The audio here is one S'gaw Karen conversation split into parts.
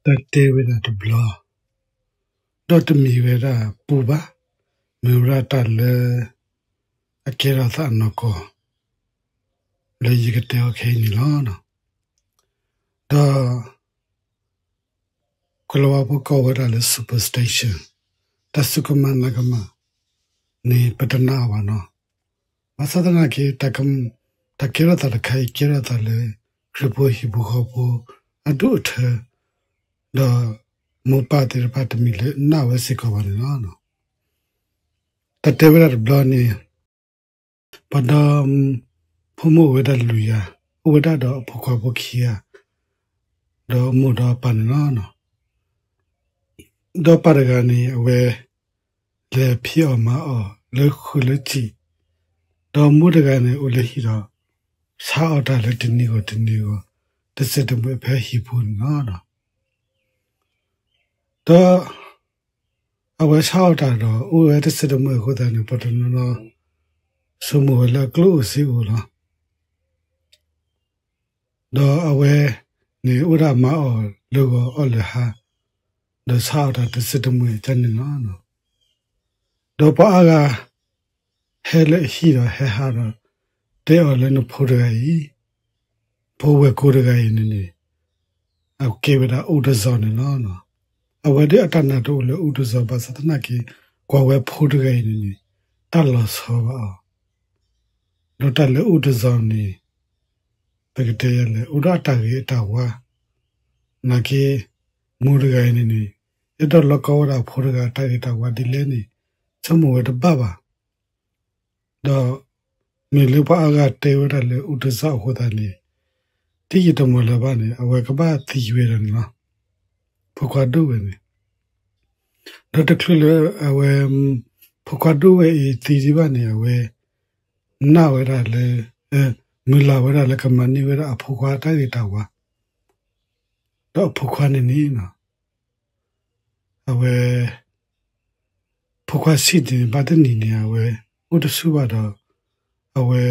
တၢ်တဲဝဲဒၣ်တဘျီ, ဒီးတမ့ၢ်ဝဲဒၣ်ပူဘၣ်, မ့ၢ်ဝဲဒၣ်တၢ်လၢ အကဲထီၣ်သးအနီၢ်ကီၢ် လၢယကတဲအီၤခဲအံၤန့ၣ်လီၤ. ဒီး ကိၤလၤဝါဖိကိးဝဲဒၣ်လၢ superstition, တၢ်စူၢ်ကမၣ်နာ်ကမၣ်န့ၣ် ပတနာ်အီၤဘၣ်နီၤ. ဘၣ်ဆၣ်သနာ်က့ တၢ်ကဲထီၣ်သးတခါအံၤ ကဲထီၣ်သးလၢ ခရံာ်ဖိဟံၣ်ဖိဃီဖိအဒိၣ်အထၢ, ဒီးမိၢ်ပၢ်သ့ၣ်တဖၣ်တမ့ၢ်လၢနာ်ဝဲစ့ၢ်ကီးဘၣ်န့ၣ်လီၤ. တၢ်တဲဝဲဒၣ်တဘျီန့ၣ် ပှၤဒီ ဖိမုၣ်အိၣ်ဝဲဒၣ်လွံၢ်ဂၤ, အိၣ်ဝဲဒၣ်ဒီးအဖိခွါဖိခံဂၤ, ဒီးအမိၢ်ဒီးအပၢ်န့ၣ်လီၤ. ဒီးပၢ်တဂၤန့ၣ် အဝဲလဲၤဖံးအီၣ်မၤအီၣ်လၢဃုာ်လၢစံာ်, ဒီးမိၢ်တဂၤန့ၣ် အိၣ်လၢဟံၣ်ဒီး ဆါအီၣ်တၢ်လၢတနံၤဂီၢ်တနံၤဂီၢ် တစဲးတမှဲးဖဲဟံၣ်ပူၤန့ၣ်လီၤ. ဒီး အဝဲဆါအီၣ်တၢ်ဒီး အိၣ်ဝဲတစဲးတမှဲးအဃိသတးန့ၣ် ပှၤတနီၤနီၤ ဆိကမိၣ်ဝဲလၢအကျိၣ်အိၣ်စ့အိၣ်လီၤ. ဒီးအဝဲန့ၣ်အိၣ်ဒၣ်မၤအီၣ်လၢဂီၤအီၣ်လၢဟါ, ဒီးဆါအီၣ်တၢ်တစဲးတမှဲးဒ်န့ၣ်လီၤ. ဒီးပှၤအါဂၤ ဟဲလၢအဟံၣ်ဒီးဟဲဟးဒီး တဲအီၤလၢနဖိတဂၤအံၤ, ဖိဝဲၢ်ကိတဂၤအံၤန့ၣ်န့ၣ် အကဲဝဲဒၣ်အိၣ်တစီၤန့ၣ်လီၤ. အဝဲဒၣ်အတၢ်နာ်တအိၣ်လၢအိၣ်တစီၤဘၣ်ဆၣ်သနာ်က့ ကွၢ်ဝဲဖိတဂၤအံၤန့ၣ်န့ၣ် တၢ်လီၤဆီဘၣ်အီၤ, ဒီးတၢ်လၢအိၣ်တစီၤန့ၣ် ပကတဲယဲလဲၣ် အိၣ်ဒီးအတၢ်ဂ့ၤအတၢ်ဝါ, နာ်က့ မိၢ်တဂၤအံၤန့ၣ်န့ၣ် အဲၣ်ဒိးလီၤကီဝဲဒၣ်အဖိတဂၤအတၢ်ဂ့ၤတၢ်ဝါဒ်လဲၣ်န့ၣ် ဆိကမိၣ်ဝဲတဘၣ်ဘၣ်. ဒီးမ့ၢ်လၢပှၤအါဂၤတဲဝဲဒၣ်လၢအိၣ်တစီၤအဃိသတးန့ၣ် တယံာ်တမီၢ်လၢၤဘၣ်န့ၣ် အဝဲကဘၣ်သံဝဲဒၣ်န့ၣ်လီၤ. ဖိခွါဒိၣ်ဝဲန့ၣ် ဒီးတချုးလၢအဝဲ ဖိခွါဒိၣ်ဝဲအံၤသံဒံးဘၣ်န့ၣ် အဝဲနာ်ဝဲဒၣ်လၢ မုၢ်လၢ်ဝဲဒၣ်လၢကမၤန့ၢ်ဝဲဒၣ်အဖိခွါအတၢ်ဂ့ၤတၢ်ဝါ, ဒီးအဖိခွါန့ၣ်န့ၣ် အဝဲ ဖိခွါဆံးန့ၣ် ဘၣ်တနံၤန့ၣ် အဝဲအိၣ်တဆူၣ်ဘၣ်ဒီး အဝဲ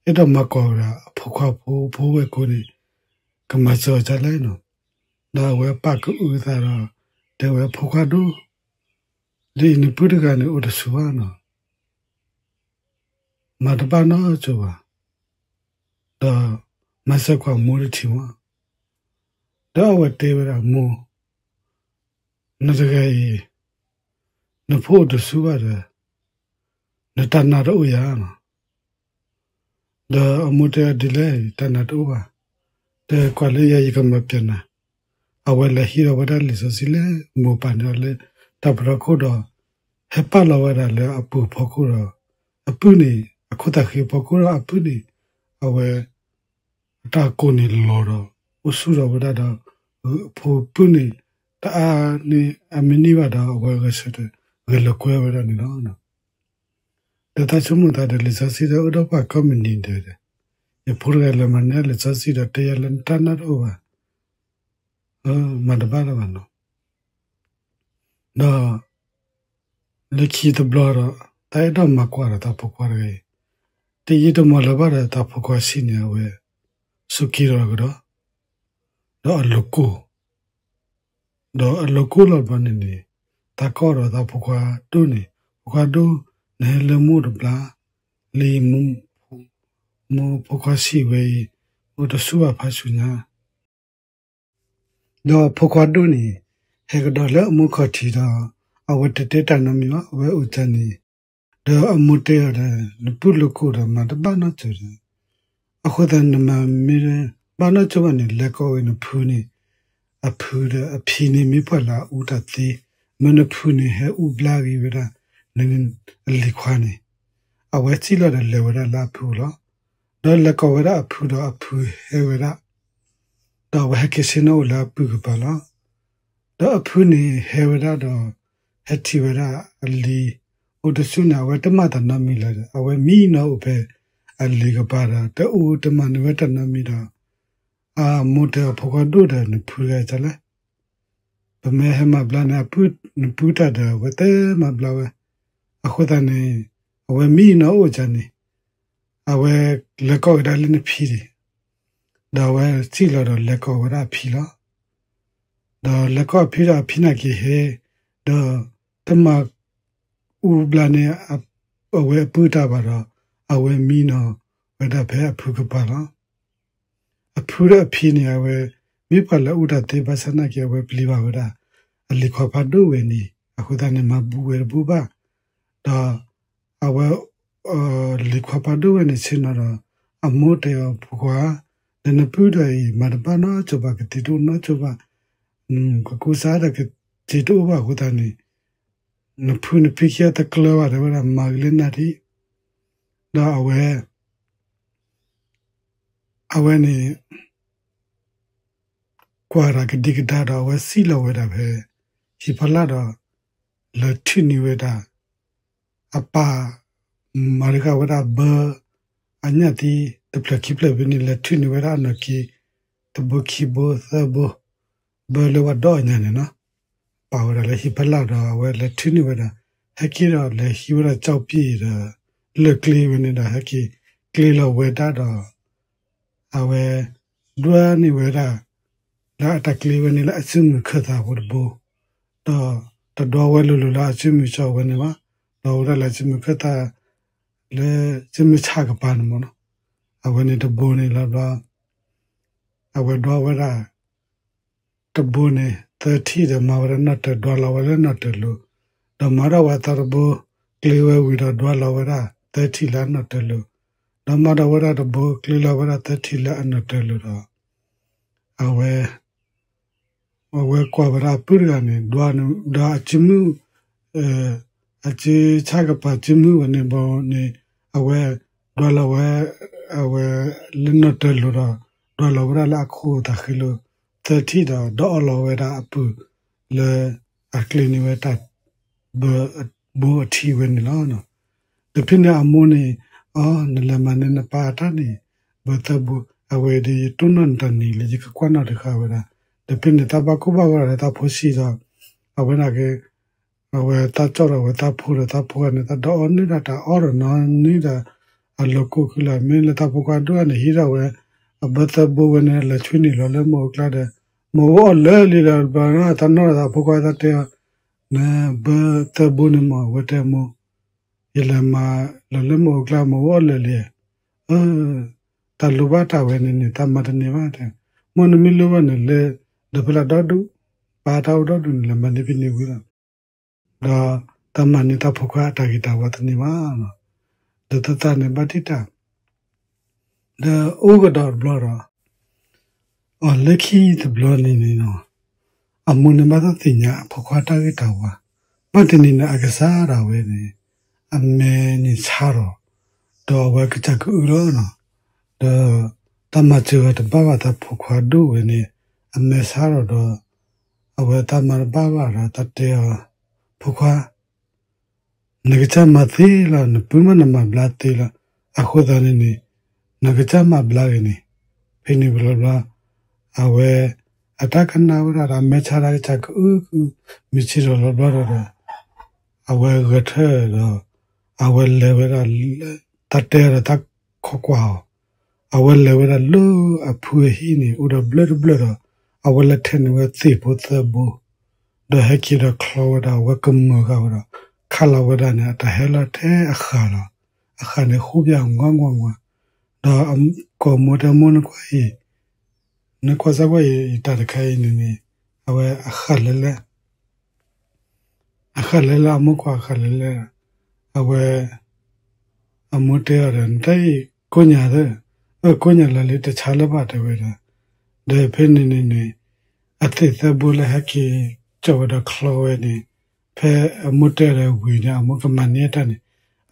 အဲၣ်ဒိးမၤကွၢ်ဝဲဒၣ်အဖိခွါဖိ ဖိဝဲၢ်ကိန့ၣ် ကမၤစၢၤအီၤဒ်လဲၣ်န့ၣ်, ဒီးအဝဲပာ်ကအုးအသးဒီး တဲဝဲဖိခွါဒိၣ်, ဒ်အံၤနပုၢ်တဂၤန့ၣ်အိၣ်တဆူၣ်ဘၣ်န့ၣ် မၤတဘၣ်နီတစိၤဘၣ်, ဒီးမၤစၢၤကွၢ်မိၢ်တထံၣ်မး, ဒီးအဝဲတဲဝဲဒၣ်မိၢ်, နတဂၤအံၤ နဖိအိၣ်တဆူၣ်ဘၣ်ဒီး နတၢ်နာ်တအိၣ်ဧါန့ၣ်, ဒီးအမိၢ်တဲဒ်လဲၣ် တၢ်နာ်တအိၣ်ဘၣ်, တဲကွၢ်လၢယၤယကမၤပျဲနၤ, အဝဲလဲၤဟံးထီၣ်ဝဲဒၣ်လံာ်စီဆှံလၢမိၢ်ပၢ်န့ၣ်လၢတၢ်ပနီၣ်ခိၣ်ဒီး ဟဲပာ်လီၤဝဲဒၣ်လၢအပုၢ်ဖီခိၣ်ဒီး အပုၢ်န့ၣ် အခိၣ်သးဃံအဖီခိၣ်ဒီးအပုၢ်န့ၣ် အဝဲ အတၢ်ကိၢ်န့ၣ်လီၤဒီး အိၣ်ဆူၣ်ထီၣ်ဝဲဒၣ်ဒီး အဖိပုၢ်န့ၣ် တအါန့ၢ်အမံးနံးဘၣ်ဒီး အဝဲဂဲၤဆၢထၢၣ် ဂဲၤလိာ်ကွဲဝဲဒၣ်န့ၣ်လီၤ. ဒီးသးဆိကမိၣ်သးဒီး လံာ်စီဆှံဒီးအိၣ်ဒီးပှၤကိးမုၢ်နံၤဒဲးဒီး ယဖိတဂၤလၢမၤန့ၢ်လံာ်စီဆှံဒီး တဲယၤလၢနတၢ်နာ်တအိၣ်ဘၣ်, မၤတဘၣ်လၢၤဘၣ်န့ၣ် ဒီး လၢခံတဘျီဒီး သးအဲၣ်ဒိးမၤကွၢ်ဒီးသးဖိခွါတဂၤအံၤ, တယံာ်တမီၢ်လၢၤဘၣ်ဒီး သးဖိခွါဆံးန့ၣ် အဝဲ ဆိးက့ဒီးကဒီး, ဒီးအလိၤကိၢ်, ဒီးအလိၤကိၢ်လီၤဘျီန့ၣ်န့ၣ် သးကိးဒီးသးဖိခွါဒိၣ်န့ၣ်, ဖိခွါဒိၣ်, နဟဲလၢမူတဘျီ, လံ မိၢ်ဖိခွါဆံးဝဲအံၤ အိၣ်တဆူၣ်ဘၣ်ဖးဆူညါ ဒီးဖိခွါဒိၣ်န့ၣ် ဟဲကဒီးလၢအမိၢ်ခီၣ်ထံးဒီး အဝဲတတဲတၢ်နီတမံၤဘၣ်, အဝဲအိၣ်ကၢန့ၣ်, ဒီးအမိၢ်တဲအီၤဒီး နပုၢ်လိၤကိၢ်ဒီးမၤတဘၣ်နီတစိၤဒီး, အဃိသတးနမၤမ့ၢ်ဘၣ်နီတစိၤဘၣ်န့ၣ် လဲၤကိးဝဲနဖုန့ၣ်, အဖုဒီးအဖံန့ၣ်မ့ၢ်ပှၤလၢအအူတၢ်သ့, မ့ၢ်နဖုန့ၣ်ဟဲအူဘျါက့ၤဝဲဒၣ် နအလံၤခွါန့ၣ်, အဝဲစံၣ်လီၤဒီးလဲၤဝဲဒၣ်လၢအဖုအအိၣ်လီၤ. ဒီးလဲၤကိးဝဲဒၣ်အဖုဒီးအဖုဟဲဝဲဒၣ် ဒီးအဝဲဟဲက့ၤဆ့ၣ်နီၤအိၣ်လၢအပုၢ်ကပၤလီၤ. ဒီးအဖုန့ၣ်ဟဲဝဲဒၣ်ဒီး ဟဲထံၣ်ဝဲဒၣ်အလံၤ အိၣ်တဆူၣ်န့ၣ် အဝဲတမၤတၢ်နီတမံၤလၢၤဒီး အဝဲမံနီၤအိၣ်ဖဲအလံၤကပၤဒီး တအူတမၤန့ၢ်ဝဲတၢ်နီတမံၤဒီး အမိၢ်တဲအီၤ ဖိခွါဒိၣ်ဒီးနဖုတဂၤအံၤလဲၣ် ပမ့ၢ်ဟဲမၤဘျါန့ၣ် နပုၢ်တၢ်ဒီး အဝဲတဲမၤဘျါဝဲ, အဃိသတးန့ၣ် အဝဲမံနီၤအိၣ်ကၢန့ၣ် အဝဲလဲၤကိးကဒါလၢနဖံန့ၣ်, ဒီးအဝဲစံၣ်လီၤဒီးလဲၤကိးဝဲဒၣ်အဖံလီၤ. ဒီးလဲၤခီအဖံဒီးအဖံန့ၣ်က့ၤဟဲ, ဒီးတမၤအူဘျါန့ၣ် အဝဲအပုၢ်တၢ်ဘၣ်ဒီး အဝဲမံနီၤဝဲဒၣ်ဖဲအဖုကပၤလီၤ. အဖုဒီးအဖံန့ၣ် အဝဲမ့ၢ်ပှၤလၢအအိၣ်တၢ်သ့ဘၣ်ဆၣ်နာ်က့ အဝဲပျံၤဘၣ်ဝဲဒၣ် အလံၤခွါဖးဒိၣ်ဝဲန့ၣ် အဃိသတးန့ၣ် မၤဘူးဝဲတဘူးဘၣ်. ဒီးအဝဲ လံၤခွါဖးဒိၣ်ဝဲန့ၣ်ဆ့ၣ်နီၤဒီး အမိၢ်တဲအီၤ ဖိခွါ, ဒီးနပုၢ်ဒီးအံၤ မၤတဘၣ်နီတစိၤဘၣ်, ကသံတအိၣ်နီတစိၤဘၣ်, ကကူစါဒီးကသံတအိၣ်ဘၣ်အဃိသတးန့ၣ် နဖုနဖံခံဂၤတကျၢၤဘၣ် တဲဝဲဒၣ် မၤဂ့ၤလၢနၤဒံး. ဒီးအဝဲ အဝဲန့ၣ် ကွၢ်တၢ်ကဒံကဒါဒီး အဝဲစံၣ်လီၤဝဲဒၣ်ဖဲ ဟံၣ်ဖီလာ်ဒီး လဲၤထုးန့ၢ်ဝဲဒၣ် အပၢ်မၤတဂၤဝဲဒၣ်ဘၢ အညၣ်သံတဖျၢၣ်ခံဖျၢၣ်ဖဲန့ၣ် လဲၤထုးန့ၢ်ဝဲဒၣ်အနီၢ်က့ တဘိခံဘိသၢဘိ ဘၢလၢဝဲဒီးအညၣ်န့ၣ်နီၤ, ပာ်ဝဲဒၣ်လၢဟံၣ်ဖီလာ်ဒီး အဝဲလဲၤထုးန့ၢ်ဝဲဒၣ် ဟဲက့ၤဒီးလဲၤဟံးဝဲဒၣ်ကၠီပံၣ်ဒီး လၢၢ်ကျ့ဝဲန့ၣ်ဒီး ဟဲက့ၤကျ့လီၤဝဲဒၣ်ဒီး အဝဲ ဒွးန့ၢ်ဝဲဒၣ် လၢအတၢ်ကျ့ဝဲန့ၣ်လၢအစုမုၢ်ခၢၣ်သးဖိတဘိ, ဒီးတဒွးဝဲလိၤလိၤလၢအစုမုၢ်ကၠီဝဲန့ၣ်ဘၣ်, ဒီးဝဲဒၣ်လၢအစုမုၢ်ခၢၣ်သး လၢစုမုၢ်ဆၣ်ကပၤန့ၣ်မ့ၢ်နီၤ, အဝဲန့ၣ်တဘိန့ၣ်လီၤဘျီ အဝဲဒွးဝဲဒၣ် တဘိန့ၣ် သၢထံၣ်ဒီးမၤဝဲဒၣ်နီၣ်တၢၤ ဒွးလီၤဝဲလၢနီၣ်တၢၤလိၤ, ဒီးမၤဒီးဝဲအသီတဘိ ကျ့ဝဲဝံၤဒီးဒွးလီၤဝဲဒၣ်သၢထံၣ်လၢအနီၣ်တၢၤလိၤ, ဒီးမၤဒီးဝဲဒၣ်တဘိ ကျ့လီၤဝဲဒၣ်သၢထံၣ်လၢအနီၣ်တၢၤလိၤဒီး အဝဲ အဝဲကွၢ်ဝဲဒၣ်အပုၢ်တဂၤန့ၣ် ဒွးဒီးအစုမုၢ် အစုဆၣ်ကပၤစုမုၢ်ဝဲန့ၣ်ဘီန့ၣ် အဝဲဒွးလီၤဝဲ အဝဲလၢနီၣ်တၢၤလိၤဒီး ဒွးလီၤဝဲဒၣ်လၢအခိၣ်သးဃံလိၤ သၢထံၣ်ဒီး ဒီးအီၣ်လီၤဝဲဒၣ်အပုၢ်လၢအကျ့န့ၢ်ဝဲတၢ် ဘိအထံဝဲန့ၣ်လီၤ. ဒီးဖဲန့ၣ်အမိၢ်န့ၣ် အီ နလဲၤမၤန့ၢ်နပၢ်အတၢ်န့ၣ် ဘၢသၢဘိ အဝဲဒီးယတိၢ်နီၣ်နတၢ်န့ၣ်လၢယကကွၢ်နီၣ်တဃာ်ဝဲဒၣ်, ဒီးဖဲန့ၣ်တၢ်ဘၣ်ကိၢ်ဘၣ်ဂီၤဒီးတၢ်ဖိဆံးဒီး အဝဲဒၣ်က့ အဝဲတၢ်ကၠီၣ်ဒီးအဝဲတၢ်ဖိဒီးတၢ်ဖိဂၤန့ၣ် တၢ်ဒီးအီၣ်န့ၢ်ဒၣ်တၢ်အီၣ်ဒီးနီၢ်န့ၢ်ဒၣ် အလိၤကိၢ်ခုလီၤ မ့ၢ်လၢတၢ်ဖိခွါဒိၣ်န့ၣ် ဟံးထီၣ်ဝဲ အဘၢသၢဘိဝဲန့ၣ် လဲၤဆှၢန့ၢ်လီၤလၢမ့ၣ်အူကျါဒီး မ့ၣ်အူအီၣ်လၢာ်လံဒီး ဘၣ်တၢ်နီၣ်ဒီးတၢ်ဖိခွါတၢ်တဲအီၤ နဘၢသၢဘိန့ၣ်မ့ၢ် အဝဲတဲမိၢ် ယလဲၤမၤလီၤလၢမ့ၣ်အူကျါ မ့ၣ်အူအီၣ်လၢာ်လံ, အၢ တၢ်လိၣ်ဘၣ်တၢ်ဝဲန့ၣ်န့ၣ် တၢ်မၤတန့ၢ်ဘၣ်တဲ, မ့ၢ်နမ့ၢ်လိၣ်ဘၣ်န့ၣ်လၢ ဒီးဖဲလၢဒီဒူၣ် ပၢ်တၢ်အိၣ်ဒီဒူၣ်န့ၣ် လဲၤမၤန့ၢ်ဖဲန့ၣ်ဝံၤလီၤ. ဒီးတၢ်မၤန့ၢ်တၢ်ဖိခွါအတၢ်ဂ့ၤတၢ်ဝါတန့ၢ်ဘၣ်, ဒီးသၢသၢန့ၣ်ဘၣ်တံၢ်တၢ် ဒီးအိၣ်ကဒီးတဘျီဒီး အီၤလၢခံတဘျီန့ၣ်န့ၣ်လီၤ, အမိၢ်န့ၣ်ဘၣ်သ့ၣ်ညါအဖိခွါတၢ်ဂ့ၤတၢ်ဝါ, ဘၣ်တနံၤန့ၣ် အကစၢ်ဒၣ်ဝဲန့ၣ် အမဲာ်န့ၣ်ဆါထီၣ်, ဒီးအဝဲကစၢ်ကအုလီၤနီၤ, ဒီးတၢ်မၤစၢၤအီၤတဘၣ်ဘၣ် တၢ်ဖိခွါဒိၣ်ဝဲန့ၣ် အမဲာ်ဆါထီၣ်ဒီး အဝဲတၢ်မၤတဘၣ်ဘၣ်ဒီး တၢ်တဲအီၤ ဖိခွါ နကစၢ်မၤသ့လီၤ, နပုၢ်မးနမၤဘျါသ့လီၤ, အဃိသတးန့ၣ်န့ၣ် နကစၢ်မၤဘျါဂ့ၤန့ၣ်, ဖဲန့ၣ်ဝံၤလီၤဘျီ အဝဲ အတၢ်ကနၣ်ဝဲဒၣ်ဒီး အမဲာ်ဆါတၢ်ကစၢ်ကအုကအု မုၢ်ဆ့ၣ်ထီၣ်လီၤဘျီဒီး အဝဲဂဲၤထၢၣ်ဒီး အဝဲလဲၤဝဲဒၣ် တၢ်တဲအီၤဒီးတၢ်ခိးကွၢ်အီၤ, အဝဲလဲၤဝဲဒၣ်လၢအဖုအဟံၣ်န့ၣ် အိၣ်ဒီးဘျၢၣ်တဘျၢၣ်ဒီး အဝဲလဲၤထဲးန့ၢ်ဝဲသ့ၣ်ဖိသၢဘိ ဒီးဟဲက့ၤဒီးချီဝဲဒၣ် အဝဲကမၢၢ်ဃာ်ဝဲဒီး ခးလီၤဝဲဒၣ်န့ၣ် အတၢ်ဟဲလီၤထဲအဃာ်လီၤ. အဃာ်န့ၣ် ဟူးဘၣ်အီၤငီၢ်ငီၢ်ဝါ, ဒီးကိးမိၢ်တဲမိၢ်နကွၢ်အံၤ, နကွၢ်စၢ်ကွၢ်အံၤ တၢ်တခါအံၤန့ၣ်န့ၣ် အဝဲအဃာ်လဲၤလဲၤ အဃာ်လဲၤလဲၤ အမိၢ်ကွၢ်အဃာ်လဲၤလဲၤ, အဝဲ အမိၢ်တဲအီၤဒီး နတၢ်အံၤ ကိးညါသၢ, အၢ ကိးညါလၢာ်လံ တဆါလၢၤဘၣ် တဲဝဲဒၣ်, ဒီးဖဲန့ၣ်န့ၣ်န့ၣ် အသ့ၣ်သၢဘိလၢဟဲက့ၤ ကၠီၣ်ဝဲဒီးချီဝဲန့ၣ် ဖဲအမိၢ်တဲဒီးဝံၤန့ၣ် အမိၢ်ကမၤန့ၢ်တၢ်န့ၣ်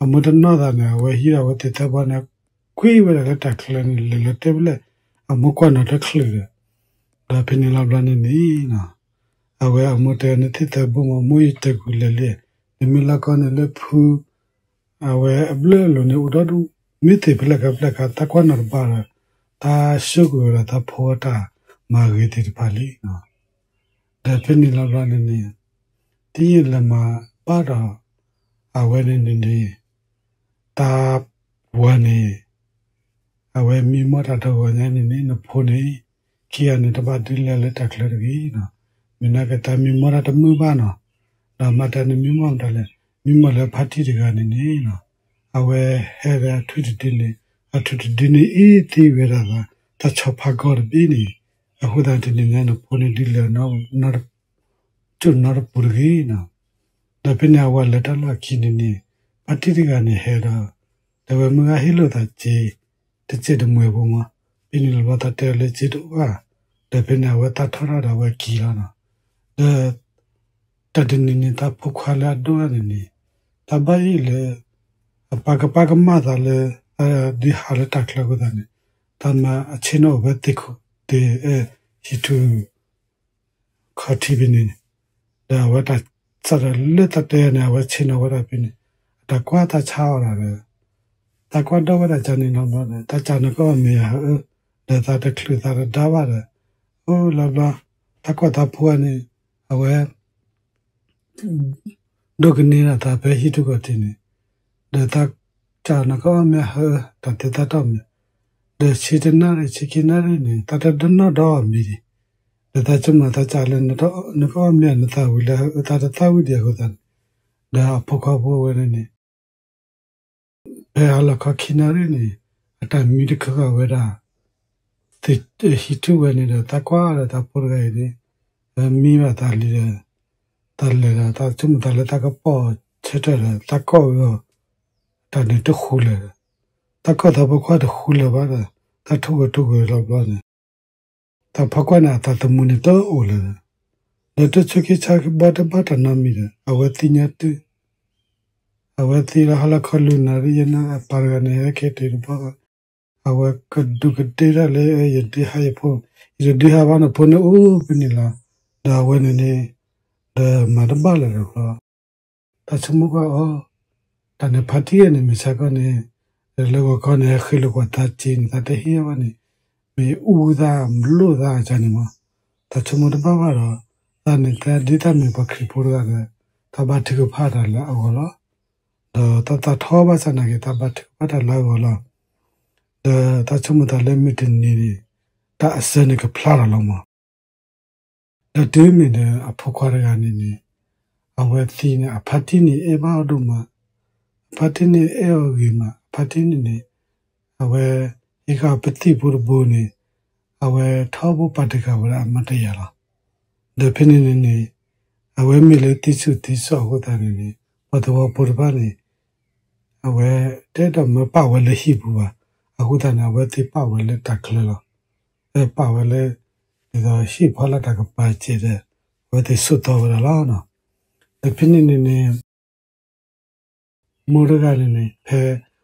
အမိၢ်တနီၣ်သးန့ၣ် အဝဲဟံးဒီးအဝဲသ့ၣ်သၢဘိန့ၣ် ကွံာ်ဝဲဒၣ်လၢတၢ်ချၢန့ၣ် လဲၤလီၤတဲဖဲလဲၣ် အမိၢ်ကွၢ်နီၤတချုးဒီး ဒီးဖဲန့ၣ်လီၤဘျီန့ၣ်န့ၣ် အဝဲအမိၢ်တဲ နသ့ၣ်သၢဘိမ့ၢ် မိၢ်ယတၢၢ်ကွံာ်လၢာ်လံ, နမ့ၢ်လီၤကီန့ၣ်လၢဖု အဝဲအဘျၢၣ်အလိၤန့ၣ် အိၣ်ဒီဒူၣ်, မ့ၢ်သ့ၣ်ဖဲလဲၣ်ကဖဲလဲၣ်ခါ တၢ်ကွၢ်နီၤတဘၣ်ဒီး တၢ်ဆိကမိၣ်ဝဲဒၣ်တၢ်ဖိတၢ်မၤဂ့ၤသ့ၣ်တဖၣ်လံ. ဒီးဖဲန့ၣ်လီၤဘျီန့ၣ်န့ၣ် ဒ်ယလဲၤမၤဘၣ်ဒီး အဝဲန့ၣ်န့ၣ်န့ၣ် တၢ်ဝၤန့ၣ် အဝဲမံမီၢ်တၢ်တဂီၤညါန့ၣ်န့ၣ် နဖိန့ၣ် ခံဂၤန့ၣ် တဘၣ်ဒုးလဲၤလၢတၢ်ချၢတဂ့ၤနီၤ. မ့ၢ်နာ်က့တၢ်မံမီၢ်တၢ်တမုာ်ဘၣ်နီၤ, ဒီးမၤတၢ်န့ၣ်မံမီၢ်မတၤလဲၣ်, မံမီၢ်လၢဖါတံၢ်တဂၤန့ၣ်န့ၣ်နီၤ, အဝဲဟဲဒီးအထွံၣ်တဒုန့ၣ်, အထွံၣ်တဒုန့ၣ်အ့ၣ်သံဝဲဒၣ်သး, တၢ်ဆီဖါကီၢ်တဘ့ၣ်န့ၣ်, အဃိသတးတနံၤညါန့ၣ် ဖိန့ၣ်ဒုးလဲၤ ကၠိၣ်နီတပူၤတဂ့ၤနီၤ, ဒီးဖဲန့ၣ်အဝဲလဲၤတၢ်လီၢ်ခံန့ၣ်န့ၣ်, ဖါတံၢ်တဂၤန့ၣ်ဟဲဒီး, ဒီးဝဲမုၢ်ဂၤဟ့ၣ်လိာ်သးစ့, တစဲးတမှဲၤဖိမး, ဖဲန့ၣ်လီၤဘျီသးတဲအီၤလၢစ့တအိၣ်ဘၣ်, ဒီးဖဲန့ၣ်အဝဲသးထီၣ်ထီၣ်ဒီးအဝဲက့ၤလီၤနီၤ, ဒီး တၢ်တနံၤန့ၣ် တၢ်ဖိခွါလၢအဒိၣ်န့ၣ်န့ၣ်, တၢ်ဘၣ်အ့ၣ်လၢ အပၢ်ကပၢ်ကမၣ်သးလၢ ဒုးဟးလၢတၢ်ချၢအဃိသတးန့ၣ်, တၢ်မၤအဆ့ၣ်နီၤအိၣ်ဖဲသ့ၣ်ခိၣ်သ့ၣ် ဟံၣ်ထူၣ် ခီထံဖဲန့ၣ်န့ၣ်, ဒီးအဝဲတၢ်စးဒီးလၢတၢ်တဲန့ၣ် အဝဲဆ့ၣ်နီၤဝဲဒၣ်ဖဲန့ၣ်, အတၢ်ကွၢ်တၢ်ဆါအီၤဒီး တၢ်ကွၢ်ဒီးဝဲဒၣ်ကန့ၣ်လီၤဘျီဒီး တၢ်စးနကအီၣ်မ့ၤအဟၢ, ဒီးသးတချုးသးတဒါဘၣ်ဒီး, အိၣ်လီၤဘျီ, တၢ်ကွၢ်သးဖိန့ၣ်, အဝဲ ဒိကန့ၢ်ဒၣ်သးဖဲဟံၣ်ထူၣ်ခီၣ်ထံးန့ၣ်, ဒီးသးစးနကအီၣ်မ့ၤအဟၢ, တၢ်တဲသးတီၢ်မ့ၤ, ဒီးဆံတနၣ်ရံၣ် ဆံခံနၣ်ရံၣ်န့ၣ် သးတဒိးနီၣ်ဒီးအီၤမ့ၤဒံး, ဒီးသးဆိကမိၣ်သးစးလၢ နကအီၣ်မ့ၤအနသးဝံၤလၢအအၢသးတသၣ်ဝံၤဒံးအဃိသတးန့ၣ်, ဒီးအဖိခွါဖိဝဲန့ၣ်န့ၣ် ဖဲဟါလီၤခီခံနၣ်ရံၣ်န့ၣ်, အတၢ်မံတခၢဃာ်ဝဲဒၣ်, ဟံၣ်ထူၣ်ဝဲန့ၣ်ဒီး သးကွၢ်ဒီးသးဖိတဂၤအံၤန့ၣ်, မံဘၣ်သးလံဒီး, သးလဲၤဒီး သးဆိကမိၣ်သးလၢသးကပိာ်ဆၢထၢၣ်ဒီး သးကိးဝဲအီၤ, တၢ်န့ၣ်တဃူလၢၤဒီး, သးကိးသးဖိခွါတဃူလၢၤဘၣ်ဒီး, သးထိၣ်ဂဲၤထိၣ်ဂဲၤလီၤဘျီန့ၣ် သးဖိခွါန့ၣ်အသးသမူန့ၣ်တအိၣ်လၢၤဒီး, ဒီးတဆိးက့ဆါက့ဘီတဘၣ်တၢ်နီတမံၤဒီး အဝဲသ့ၣ်ညါတုၤ, အဝဲသ့ၣ်လၢဟါလီၤခီလွံၢ်နၣ်ရံၣ်ယဲၢ်နၣ်ရံၣ် အပၢ်တဂၤန့ၣ် ဟဲက့ၤတုၤတဘျီ, အဝဲကဒူးကဒ့ဒၣ်လၢ ယဒုးဟးယဖိ, ယတဒုးဟးဘၣ်န့ၣ် ဖိန့ၣ်အိၣ်ဖဲန့ၣ်လီၤ, ဒီးအဝဲန့ၣ်န့ၣ်, ဒီးမၤတဘၣ်လၢၤဒီးဘျီ တၢ်ဆိကမိၣ်ကွၢ်အီၤ, တၢ်န့ၣ်ဖါတံၢ်ဂၤန့ၣ် မ့ၢ်ဆါကီန့ၣ်, ဒီးလၢဂီၤခီန့ၣ် ဟဲဃ့လိာ်ကွၢ်သးစ့န့ၣ် သးတဟ့ၣ်ဘၣ်န့ၣ်, မ့ၢ်အူသးမလိၣ်သးအကန့ၣ်မး, တၢ်ဆိကမိၣ်တဘၣ်ဘၣ်ဒီး, သးန့ၣ်သးဒ်သးမ့ၢ်ပှၤခရံာ်ဖိတဂၤဒီး, တၢ်ဘါထုကဖၣ်တၢ်လၢအဂီၢ်လီၤ. ဒီးတၢ်သးထီဘၣ်ဆၣ်နာ်က့ တၢ်ဘါထုကဖၣ်တၢ်လၢအဂီၢ်လီၤ. ဒီးတၢ်ဆိကမိၣ်သးလၢမုၢ်တနံၤန့ၣ်, တၢ်အစၢန့ၣ်ကဖျါထီၣ်လီၤမး ဒီးတုၤမ့ၢ်ဒီးအဖိခွါတဂၤန့ၣ်န့ၣ်, အဝဲသ့ၣ်န့ၣ် အဖါတံၢ်န့ၣ်အဲၣ်ဘၣ်အီၤဒိၣ်မး, အဖါတံၢ်န့ၣ်အဲၣ်အီၤဂ့ၤမး, အဖါတံၢ်န့ၣ်န့ၣ်, အဝဲ, ဟံးဃာ်ပသံၣ်ဖိတဘိန့ၣ်, အဝဲထီဘိပာ်တဂၤဝဲဒၣ်အမၤတယာ်လီၤ. ဒီးဖဲန့ၣ်န့ၣ်န့ၣ်, အဝဲမ့ၢ်လၢသံဆူၣ်သံစီၤအဃိသတးန့ၣ်န့ၣ်, ပှၤသဝီဖိတဖၣ်န့ၣ် အဝဲတအဲၣ်ဒိးမၢပာ်ဝဲလၢဟံၣ်ပူၤဘၣ်, အဃိသတးန့ၣ် အဝဲသ့ၣ်ပာ်ဝဲလၢတၢ်ချၢလီၤ. ပာ်ဝဲလၢ, ဒ်သိးဟံၣ်ဖီလာ်တၢ်ကပၤစဲးဒီး, အဝဲသ့ၣ်ဆိးသီဝဲဒၣ်လီၤ. ဒီးဖဲန့ၣ်န့ၣ်န့ၣ် မိၢ်တဂၤန့ၣ်န့ၣ် ဖဲ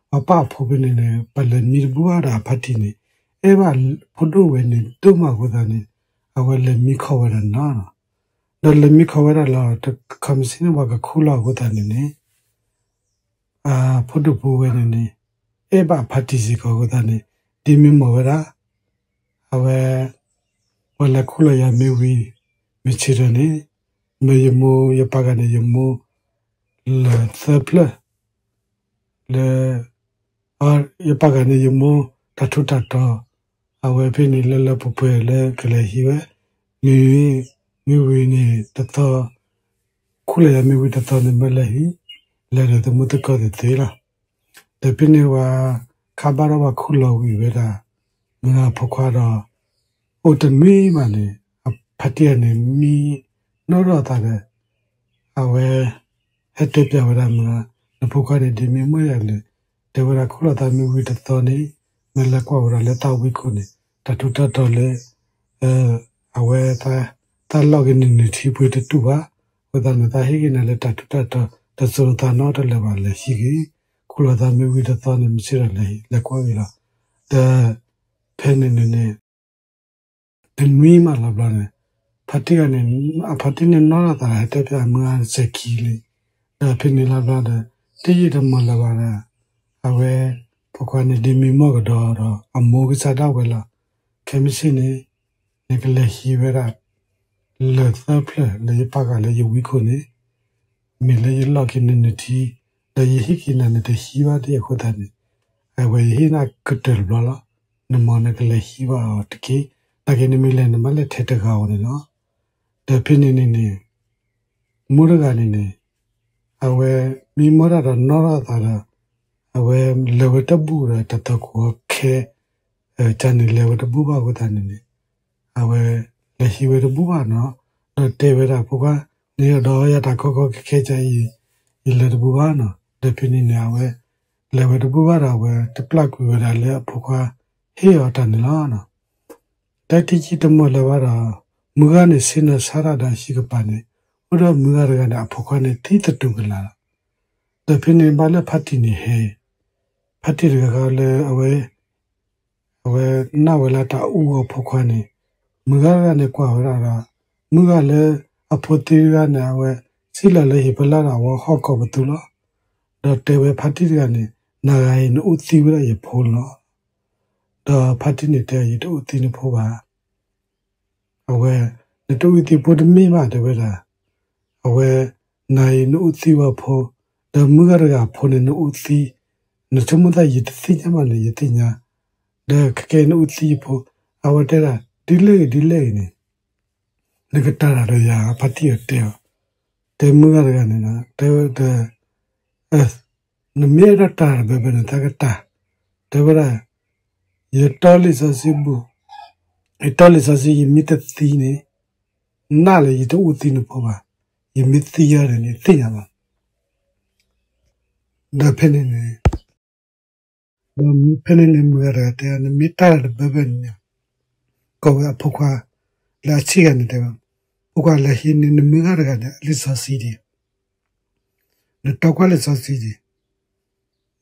ပှၤပာ်အဖိဖဲန့ၣ်န့ၣ် ပှၤလဲၤမံတဘူၣ်ဘၣ်ဒီးအဖါတံၢ်န့ၣ်, အဲၣ်ဘၣ်ဖိဒိၣ်ဝဲန့ၣ်ဒိၣ်မးအဃိသတးန့ၣ်, အဝဲလဲၤမံခီဝဲဒၣ်နီၤ, ဒီးလဲၤမံခီဝဲဒၣ်လီၤ, ခီမ့ၢ်ဆ့ၣ်န့ၣ် ပှၤကခူၣ်လီၤအဃိသတးန့ၣ်န့ၣ် အဖိဒိၣ်ဖိဝဲန့ၣ်န့ၣ်, အဲၣ်ဘၣ်အဖါတံၢ်စ့ၢ်ကီးအဃိသတးန့ၣ်, ဒ်မ့ၢ်မီၢ်ဝဲဒၣ်, အဝဲ, ပှၤလဲၤခူၣ်လီၤယၤမ့ၢ်ဝံၤ, မ့ၢ်ဆ့ၣ်ထီၣ်န့ၣ်, မ့ၢ်ယမိၢ်ယပၢ်ဂၤန့ၣ်ယမိၢ်, လၢာ်သၢဖျၢၣ်, လၢ ယပၢ်ဂၤန့ၣ်ယမိၢ်တၢ်ထူးတၢ်တီၤ, အဝဲဖဲန့ၣ်လၢလၢပှဲၤပှဲၤလၢကလဲၤဟံးဝဲ, မ့ၢ်, မ့ၢ်ဝံၤန့ၣ်တသီ, ခူၣ်လီၤယၤမ့ၢ်ဝံၤတသီန့ၣ်မ့ၢ်လဲၤဟံး, လဲၤဒီးသမူသကိးသ့ၣ်သ့ၣ်လီၤ. ဒီးဖဲန့ၣ်ဝဲ, ခါဘၣ်ဒီးပှၤခူၣ်လီၤဝံၤဝဲဒၣ်, မုၢ်ဂၤဖိခွါဒီး, အိၣ်တနွံမးန့ၣ်, အဖါတံၢ်ဂၤန့ၣ် မံနီၣ်ထီၣ်အသးဒီး အဝဲ, ဟဲတဲပျးဝဲဒၣ်မုၢ်ဂၤ, နဖိခွါန့ၣ်ဒ်မ့ၢ်မီၢ်ယၤလဲၣ်, တဲဝဲဒၣ်ခူၣ်လီၤသးမ့ၢ်ဝံၤတသီန့ၣ်, မ့ၢ်လဲၤကွၢ်ဝဲဒၣ်လၢသးဝံခိၣ်န့ၣ်, တၢ်ထူးတၢ်တီၤလၢ အဝဲ, သးလီၤက့ၤနုာ်နုာ်ထံပှ့ၤတတူၢ်ဘၣ်, အဃိသတးန့ၣ် သးဟ့ၣ်က့ၤနၤလၢတၢ်ထူးတၢ်တီၤ, တစိၤတသးနီတလၢာ်ဘၣ်လဲၤဟံးဂ့ၤ, ခူၣ်လီၤသးမ့ၢ်ဝံၤတသီန့ၣ် မ့ၢ်ဆ့ၣ်ထီၣ်လဲၤကွၢ်ဂ့ၤလီၤ. ဒီး, ဖဲန့ၣ်န့ၣ်န့ၣ် တနွံမးလီၤဘျီန့ၣ်, ဖါတံၢ်ဂၤန့ၣ်, အဖါတံၢ်န့ၣ်နီၣ်ထီၣ်သးဒီးဟဲတဲပျးမုၢ်ဂၤစဲၤခံလံ, ဒီးဖဲန့ၣ်လီၤဘျီဒီး, တယံာ်တမီၢ်လၢၤဘၣ်ဒီး, အဝဲ, ဖိခွါန့ၣ်ဒ်မ့ၢ်မီၢ်ကဒီးဒီး အမိၢ်ကစၢ်ဒၣ်ဝဲလီၤ. ခဲမုၢ်ဆ့ၣ်န့ၣ်, နကလဲၤဟံးဝဲဒၣ်, လၢာ်သၢဖျၢၣ်လၢယပၢ်ဂၤလၢယဝံခိၣ်န့ၣ်, မ့ၢ်လၢယလီၤက့ၤနုာ်နုာ်ထံ, ဒီးယဟ့ၣ်က့ၤနၤနတဟံးဘၣ်ဒ်အဃိသတးန့ၣ်, အဝဲယဟ့ၣ်နၤကတၢၢ်တဘျီလီၤ. နမ့ၢ်နကလဲၤဟံးဘၣ်အီၤတက့ၢ်, နာ်က့နမ့ၢ်လဲၤနဘၣ်လဲၤထဲတဂၤဧိၤန့ၣ်လီၤ. ဒီးဖဲန့ၣ်န့ၣ်န့ၣ် မိၢ်တဂၤန့ၣ်န့ၣ် အဝဲမံမီၢ်တၢ်ဒီးနီၣ်ထီၣ်အသးဒီး အဝဲလဲၤဝဲတဘူၣ်ဒီးတၢ်သီခိၣ်အီၤခဲ ကန့ၣ်လဲၤဝဲတဘူၣ်ဘၣ်အဃိသတးန့ၣ်န့ၣ် အဝဲလဲၤဟံးဝဲတဘူၣ်ဘၣ်နီၤ, ဒီးတဲဝဲဒၣ်ဖိခွါန့ၣ်ဒီး ယၤတၢ်ကီကီခဲခဲကအံၤ ယလဲၤတဘူၣ်ဘၣ်နီၤ. ဒီးဖဲန့ၣ်န့ၣ် အဝဲလဲၤဝဲတဘူၣ်ဘၣ်ဒီး အဝဲတပျၢ်ကွံာ်ဝဲဒၣ်လၢအဖိခွါဟ့ၣ်အီၤတၢ်န့ၣ်လီၤ. တၢ်ထံၣ်ခံတမီၢ်လၢၤဘၣ်ဒီး မုၢ်ဂၤန့ၣ်ဆ့ၣ်နီၤဆါတၢ်ဒီးဟံၣ်ကပၤန့ၣ် အိၣ်ဒီးမုၢ်ဂၤတဂၤန့ၣ် အဖိခွါန့ၣ်သံသတူၢ်ကလာ်လီၤ. ဒီးဖဲန့ၣ်ဘၣ်လၢဖါတံၢ်န့ၣ်ဟဲ ဖါတံၢ်တဂၤဃီလၢအဝဲ အဝဲနာ်ဝဲလၢတၢ်အူအဖိခွါန့ၣ် မုၢ်ဂၤတဂၤန့ၣ်ကွၢ်ဝဲဒၣ်ဒီး မုၢ်ဂၤလၢအဖိသံတဂၤန့ၣ် အဝဲစံၣ်လီၤလၢဟံၣ်ဖီလာ်ဒီးအဝဲဟီၣ်ကိးပသူလီၤ. ဒီးတဲဝဲဖါတံၢ်တဂၤန့ၣ် နၤဂၤအံၤနအူသံဝဲဒၣ်ယဖိလီၤ. ဒီးဖါတံၢ်န့ၣ်တဲ ယတအူသံနဖိဘၣ်. အဝဲ နတအူသံဖိတမ့ၢ်ဘၣ်တဲဝဲဒၣ်, အဝဲ နၤအံၤနအူသံဝဲဖိ, ဒီးမုၢ်ဂၤတဂၤအဖိန့ၣ်နအူသံ, နဆိကမိၣ်သးယတသ့ၣ်ညါဘၣ်န့ၣ် ယသ့ၣ်ညါ, ဒီးခဲကနံၣ်အံၤနအူသံယဖိ, အဝဲတဲဒၣ် ဒ်လဲၣ်ဂ့ၤဒ်လဲၣ်ဂ့ၤန့ၣ် နကတၢ်တၢ်ဒီးယၤ ဖါတံၢ်အတဲအီၤ, တဲမုၢ်ဂၤတဂၤန့ၣ်ဒီး တဲဝဲဒီး နမ့ၢ်အဲၣ်ဒိးတၢ်တဘဲဘဲန့ၣ် တၢ်ကတၢ်, တဲဝဲဒၣ် ယတီလံာ်စီဆှံဘူၣ်, ယတီလံာ်စီဆှံ ယမ့ၢ်တသံန့ၣ် နၢ်လၢယတအူသံနဖိဘၣ်, ယမ့ၢ်သံယၤန့ၣ် နသ့ၣ်ညါဘၣ်. ဒီးဖဲန့ၣ်န့ၣ် ဒီးဖဲန့ၣ်န့ၣ် မုၢ်ဂၤတဂၤတဲ နမ့ၢ်တၢ်တဘဲဘဲန့ၣ် ကိးဝဲအဖိခွါ လၢအဆံးဂၤန့ၣ်တဲဝဲ, ဖိခွါလဲၤဟံးန့ၢ်နမုၢ်ဂၤတဂၤန့ၣ် အလံာ်စီဆှံဒံး, နတီကွၢ်လံာ်စီဆှံဒံး,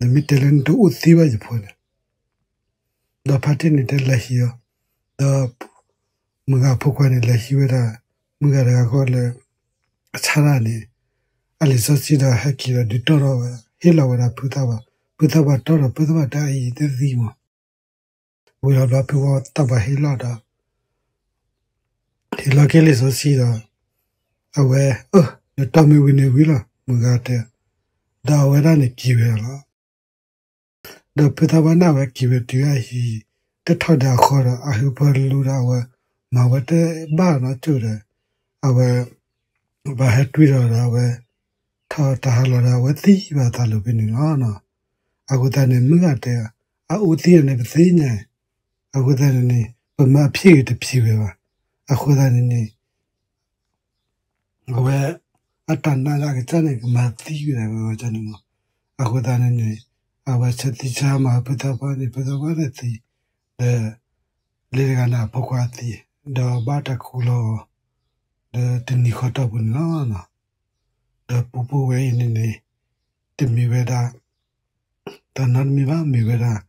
နမ့ၢ်တဲလၢနတအူသံဘၣ်ယဖိန့ၣ်, ဒီးဖါတံၢ်န့ၣ်တဲလဲၤဟံးအီၤ, ဒီး မုၢ်ဂၤအဖိခွါန့ၣ် လဲၤဟံးဝဲဒၣ် မုၢ်ဂၤတဂၤဃီလၢ အဆါတၢ်န့ၣ် အလံာ်စီဆှံဒီးဟဲက့ၤဒီးဒုးတီၢ်ထီၣ်ဝဲ ဟ့ၣ်လီၤဝဲဒၣ်ဖုသးပှၢ်, ဖုသးပှၢ်တီၢ်ဒီး ဖုသးပှၢ်တဲအံၤတသံမး, ဝံၤလီၤဘျီဖုသးပှၢ်ဟ့ၣ်လီၤဒီး ဟ့ၣ်လီၤက့ၤလံာ်စီဆှံဒီး အဝဲ အၢ နတီၢ်မ့ၢ်ဝံၤန့ၣ်ဝံၤလီၤ မုၢ်ဂၤတဲ, ဒီးအဝဲဒၣ်န့ၣ်က့ၤဝဲလီၤ. ဒီးဖုသးပှၢ်န့ၣ် အဝဲက့ၤဝဲတုၤအဟံၣ် တထီၣ်ဒံးအဃီဒီး အဟၢဖၢလူဒီးအဝဲ မၤဝဲတဘၣ်နီတကၠိၢ်ဒီး အဝဲ ဘၣ်ဟဲတွံၢ်ဒီးဒီးအဝဲ ထီၣ်တၢ်ဟးလီၤဒီး အဝဲသံဘၣ်အသးလၢာ်ဖဲန့ၣ်လီၤ. အဃိသတးန့ၣ် မုၢ်ဂၤတဲ အအူသံအီၤန့ၣ် ပသ့ၣ်ညါ, အဃိသတးန့ၣ်န့ၣ် ပမၤအဖျ့ဂ့ၤတဖျ့ဝဲဘၣ်. အဃိသတးန့ၣ်န့ၣ် အဝဲ အတၢ်နာ်လၢအကစၢ်န့ၣ် ကမၤသံဝဲဒၣ်ဝဲန့ၣ်မး. အဃိသတးန့ၣ်န့ၣ် အဝဲဆၢသံဆၢမၤဖုသးပှၢ်န့ၣ် ဖုသးပှၢ်န့ၣ်သံ, ဒီး လၢတဂၤန့ၣ် အဖိခွါသံ, ဒီးဘၣ်တၢ်ခူၣ်လီၤအီၤ ဒီးတနံၤဃီတီၢ်ပူၤန့ၣ်လီၤ. ဒီးပူဖိဝဲအံၤန့ၣ်န့ၣ် တမ့ၢ်ဝဲဒၣ် တၢ်နီတမံၤဘၣ် မ့ၢ်ဝဲဒၣ်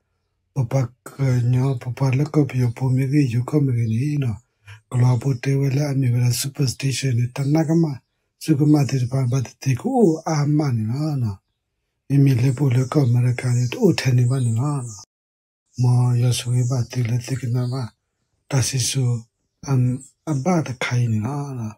ပပှၤကညီ ပပှၤလၢကီၢ်ပယီၤဖိမ့ၢ်ဂ့ၤ ယိၤကီၢ်မ့ၢ်ဂ့ၤန့ၣ် ကလီၤဖိတဲဝဲလၢအမ့ၢ်ဝဲဒၣ် superstition န့ၣ် တၢ်နာ်ကမၣ် စူၢ်ကမၣ်သ့ၣ်တဖၣ် ဘၣ်သ့ၣ်သ့ၣ်ကအိၣ်အါမးန့ၣ်လီၤ. မ့မ့ၢ်လၢပအိၣ်လၢကီၢ်အမဲရကၤန့ၣ် တအိၣ်ထဲန့ၣ်ဘၣ်န့ၣ်လီၤ. မ်ယွၤဆိၣ်ဂ့ၤဘၣ်သုလၢသုကနၣ်ဘၣ် တၢ်စံၣ်စိၤ အဘၣ်တခါအံၤန့ၣ်လီၤ.